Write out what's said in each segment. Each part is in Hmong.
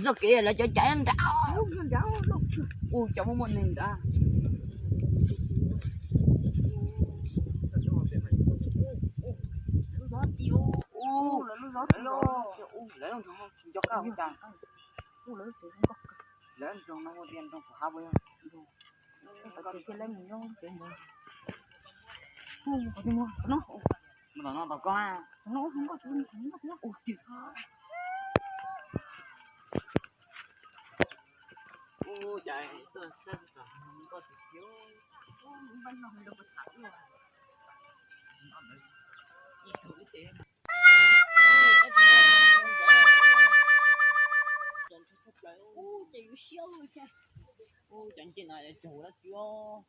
Txoj kev lawv cov caiv nrad. Ua cov muaj muaj neeg nrad. Lawv nco qab ua cas. Lawv nrog no ua tias nrog kuv hav ua. Mus tom no tom koj. Cov ncej no caug dab tsi os.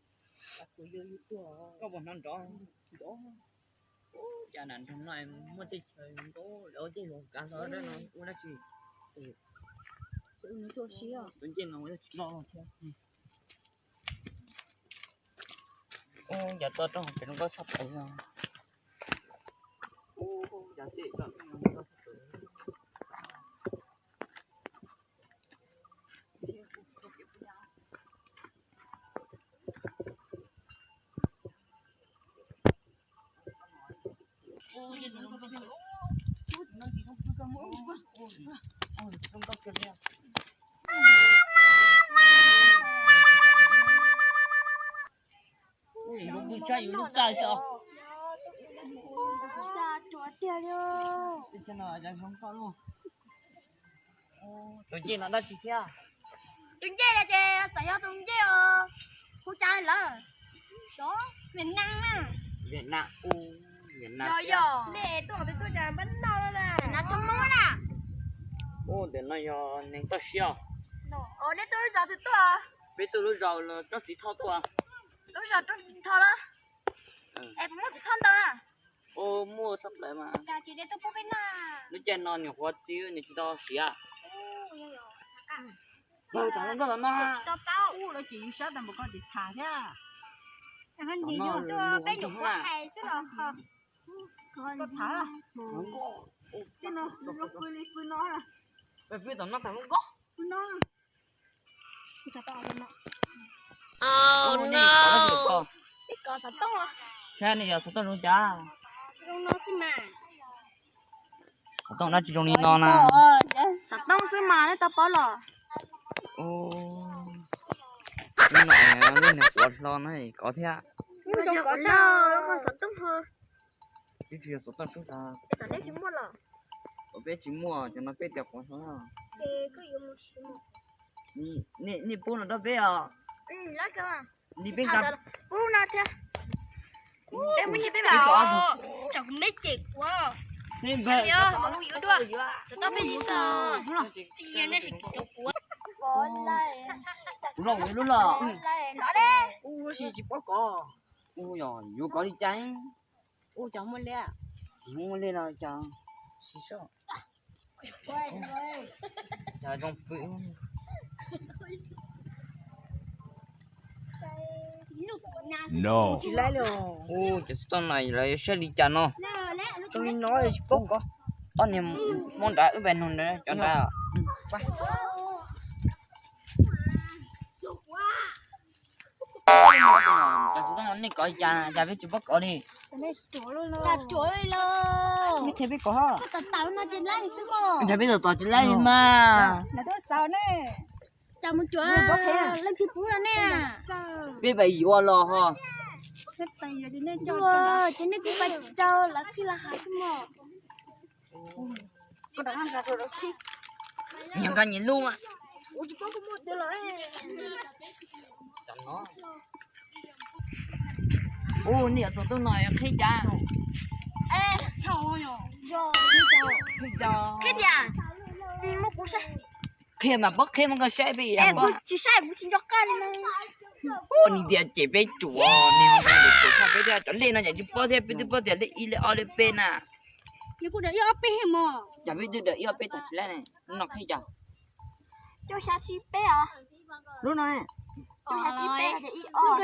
Koj puas hnov nrov? Nrov. Cas nam nrog no muaj tej chaw nrov, lawv tej los kav hlo dab no ua dab tsi? Tus ncej no ua dab tsi loj thiab. Ua cas tuaj rau pem zoo nkauj tshaj plaws no. Ua cas tej zoo nkauj tshaj plaws. Ui, lub pw tshaj yus lub txaj xyov. Tus ncej no dab tsi thiab? Tus ncej no ces xav yog tus ncej os. Hu cas lawm? Xyov, Vietnam na. Vietnam, u, Vietnam. Yog, yog. Nej tuaj hauv twg tuaj cas npab noj na? Vietnam txog Hmoob na. U, ntawm no yog neeg toj siab. Nej tuaj lub zos twg tuaj? Peb tuaj lub zos Roob Txiv Thoj tuaj. Lub zos Roob Txiv Thoj los? Es puas muaj txiv thoj ntau na? U, muaj tshaj plaws mas. Cas tsis de tuaj pub peb na? Lub caij no nyuam qhuav txiv nws tsis tau siav. Mus tham hluas nkauj tom no. Tsis tau paub. U, lawv ces yus sab tas npaum ko ces tham thiab. Peb nyuam qhuav hais xwb los. Koj tham. Tej no luag pw li pw no. Peb pw tom no tham hluas nkauj. Pw no. Peb kov xov tooj. Saib nej yog xov tooj zoo cas. Zoo no xwb mas. Xov tooj dab tsi zoo li no na? Xov tooj xwb mas nej tau paub los. Lub no, lub niag quav hlo no kov thiab. Xov tooj ho. Twb tsis yog xov tooj sub tas. Tom nej tsis muaj los? Peb tsis muaj, cov no peb tias quav hlo. Nej pub no rau peb os. Li peb nqa pub no thiab. Peb muab nyiaj peb mam. Tsam kuv me ces kuv. Peb npawg. Kuv los kuv lub los. Ua si tsis paub kov. Ua yog yuav kov li cas? Ua cas muaj li? Tsis muaj li no cas. Sis so. Cas zoo pw. Tsis laib li. Ua cas xov tooj no lawv yuav saib li cas no. Zoo li no tsis paub kov. Ob niag Hmoob nrad wb pais nug nrad cov nrad. Cov xov tooj no nej kov li cas, cas peb tsis paub kov li. Cas ruam li los. Nej qhia peb kov. Koj tom tom no ces laib xwb os. Cas peb tom tom tsis laib li mas. Cas mus ruam, leej twg pub rau nej? Peb pais yuav los ho. Ua ces nej kuj pais rau lawv khij lawv hav xwb mog. Nyias nkag nyias lub mas. Ua, nej yuav tus tub no yog qhib cas? Qhib cas? Muab kuv saib. Qhia mas paub qhib mas koj saib peb. Kuv tsis saib, kuv tsis nco qab li no. Ua, nws tias cem peb tsuav, nws tias cem peb thiab, cov lej no ces tsis paub thiab, peb twb paub tias lej ib lej ob lej peb na. Nws kuj daws ib ob peb mog. Cas peb twb daws ib ob peb tag tsis laib ne, lub no qhib cas? Cuaj xya tsib peb os. Lub no cuaj xya tsib peb, cuaj,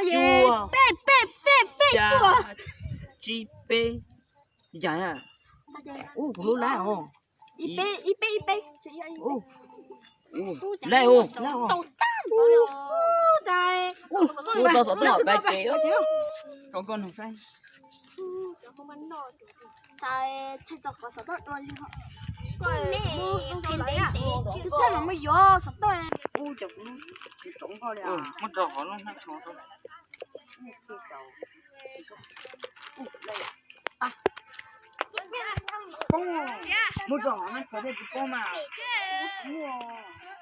peb peb peb peb, cuaj, tsib peb. Li cas? Ub, kuv lub lab os. Ib peb ib peb ib peb. Ub. Lej u, ua tau xov tooj pais ces. Muab rau hauv lub hnab tsho. Poob, muab rau hauv hnab tsho thiaj tsis poob mas. Muaj.